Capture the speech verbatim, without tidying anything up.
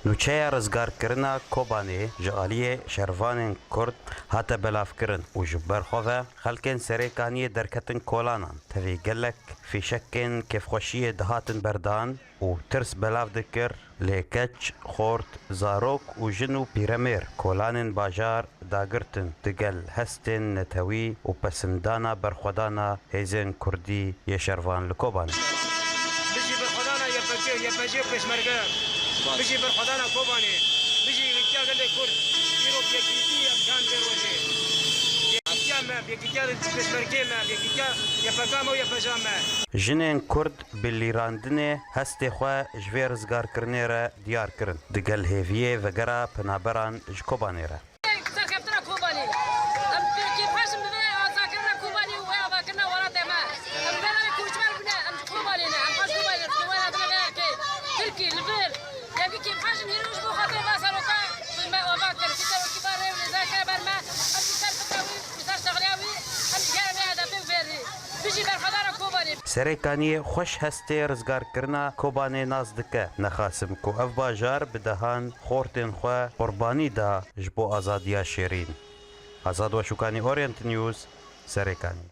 Nûçeya rizgarkirina Kobanê ji aliyê şervanên Kurd hate belavkirin û ji ber xwe ve xelkên Serêkaniyê derketin kolanan. Tevî gelek fîşekên kêfxweşiyê dihatin berdan û tirs belav dikir, lê keç, xort, zarok û jin û pîremêr kolanên bajar dagirtin, digel hestên netewî û pesindana berxwedana hêzên kurdî yê şervan li Kobanê. Bijî berxwedana Y P G, Y P G û pêşmerge. Bijî berxwedana Kobanê. Bijî yekîtiya gelê Kurd. Îro bi yekîtî em dan vê rojê. Yekîtiya me, bi yekîtiya pêşmergê me, bi yekîtiya Y P G me û Y P G me. Jinên Kurd bi lîrandinê hestê xwe ji vê rizgarkirinê re diyar kirin. Digel hêviyê vegera penaberan ji Kobanê re. Serkeftina Kobanê. Em kêfxweş in bi vê azakirina Kobanê û wê avakirina welatê me. Em gelek koçber bûne, em ji Kobanê ne, em xweş Kobanê ne, Kobanê hatine vê yekê. Tirkî, li vir. Yekî kêfxweş in, hîn û ji bo xatirê me seroka, me ava kir, ki serokî bar rê û lêzeke ber me, em ji ser fikra wî, ji ser şexliya wî, em ji gerê vê hedefê û vê rê. Bijî berxwedana Kobanê. Serêkaniyê xweş hestê rizgarkirina Kobanê nas dike. Nexasim ku ev bajar bi dehan xortên xwe qurbanî da ji bo azadiya şêrîn. Azad Weşûkanî, Orient News, Serêkanî.